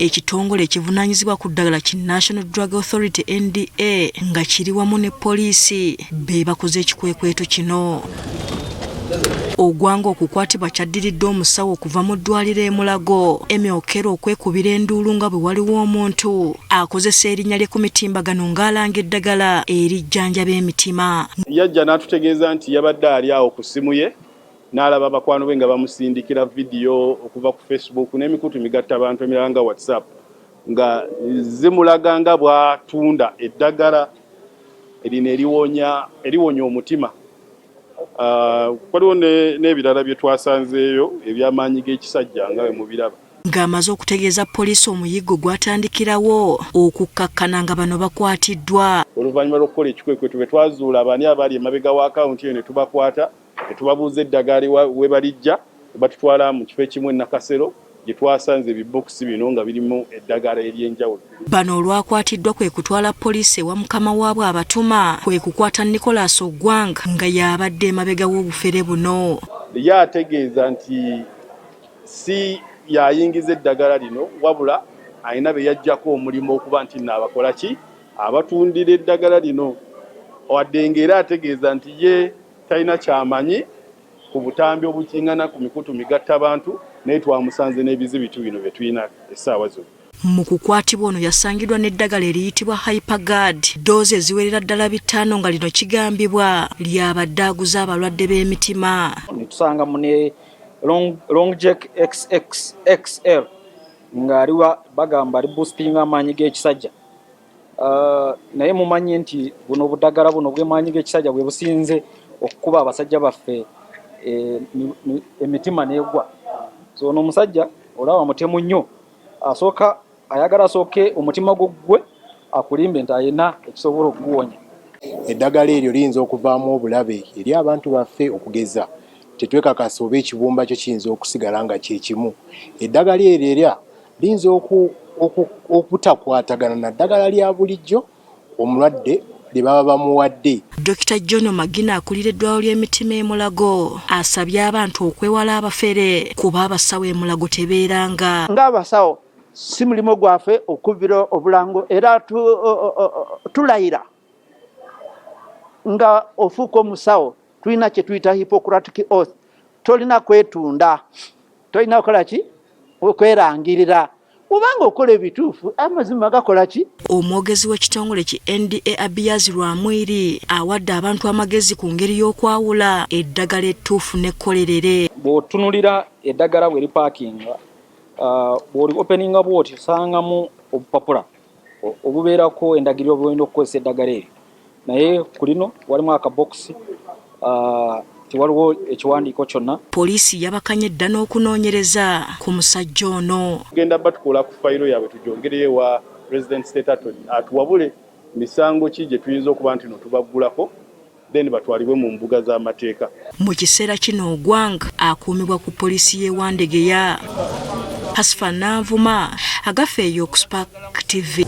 Ekitongole ekivunaanyizibwa ku ddagala ki National Drug Authority NDA nga kiri wamu ne poliisi be bakoze ekikwekweto kino. Ogwanga okukwatibwa kyaddiridde omusawo okuva mu ddwaliro e Mulago, Emmy Okello okwekubira enduulu nga bwe waliwo omuntu akozesa erinnya lye ku mitimbagano ng'alanga eddagala erijjanjaba emitima. Yajja n'atutegeeza nti yabadde ali awo ku ssimu ye n'alaba bakwano be nga bamusindikira vidiyo okuva ku Facebook n'emikutu migattabantu emirala nga WhatsApp nga zimulaga nga bw'atunda eddagala lino eriwonya omutima. Waliwo n'ebirala bye twasanzeeyo eby'amaanyi g'ekisajja nga bwe mubiraba. Ng'amaze okutegeeza poliisi omuyiggo gwatandikirawo okukkakkana nga bano bakwatiddwa. Oluvannyuma lw'okukola ekikwekweto bwe twazuula baani abaali emabega wa akawunti eyo ne tubakwata ne tubabuuza eddagala we baliggya ne batutwala mu kifo ekimu e Nakasero gye twasanze ebibokisi bino nga birimu eddagala ery'enjawulo. Bano olwakwatiddwa kwe kutwala poliisi ewa mukama waabwe abatuma kwe kukwata Nicholas Ogwang nga y'abadde emabega w'obufere buno. Ye ategeeza nti si y'ayingiza eddagala lino wabula alina be yaggyako omulimu okuba nti nno abakola ki abatundira eddagala lino wadde ng'era ategeeza nti ye talina ky'amanyi ku butambi obukingana ku mikutu migattabantu naye twamusanze n'ebizibitu bino bye tulina essaawa zino. Mu kukwatibwa ono yasangiddwa n'eddagala eriyitibwa Hyperguard ddoozi eziwerera ddala 5 nga lino kigambibwa ly'abadde aguza abalwadde b'emitima. Ne tusangamu ne Long Jack XXXL ng'aliwa bagamba ali boostinga amaanyi g'ekisajja. Naye mumanyi nti buno obuddagala buno bw'emaanyi g'ekisajja bwe businze okukuba abasajja baffe emitima n'egwa. So ono omusajja olaba mutemu nnyo, asooka ayagala asooke omutima gwo ggwe akulimbe nti alina ekisobola okuguwonya. Eddagala eryo liyinza okuvaamu obulabe eri abantu baffe okugeza tetwekakasa oba ekibumba kyo kiyinza okusigala nga kye kimu. Eddagala eryo era liyinza obutakwatagana na ddagala lya bulijjo omulwadde lye baba bamuwadde. Dokita John Magina akulira eddwaliro ly'emitima e Mulago asabye abantu okwewala abafere kuba abasawo e Mulago tebeeranga. Ng'abasawo si mulimu gwaffe okubira obulango era tulayira nga ofuuka omusawo tulina kye tuyita Hippocratic oath, tolina kwetunda, tolina kukola ki okwerangirira kubanga okola ebituufu amazima gakola ki. Omwogezi w'ekitongole ki NDA Abiaz Rwamwiri awadde abantu amagezi ku ngeri y'okwawula eddagala ettuufu n'ekkolerere. Bw'otunulira eddagala bwe lipaakinga, bw'oli openinga bw'oti osangamu obupapula obubeerako endagiriro bw'olina okukozesa eddagala eryo, naye ku lino walimu akabokisi tewaliwo ekiwandiiko kyonna. Poliisi yabakanye dda n'okunoonyereza ku musajja ono. Tugenda batukola ku fayiro yaabwe tugyongereyo ewa President State Attorney atuwabule misango ki gye tuyinza okuba nti no tubaggulako then batwalibwe mu mbuga z'amateeka. Mu kiseera kino Ogwang akuumibwa ku poliisi y'e Wandegeya. Hasfa Nanvuma, Agafeeyo ku Spark TV.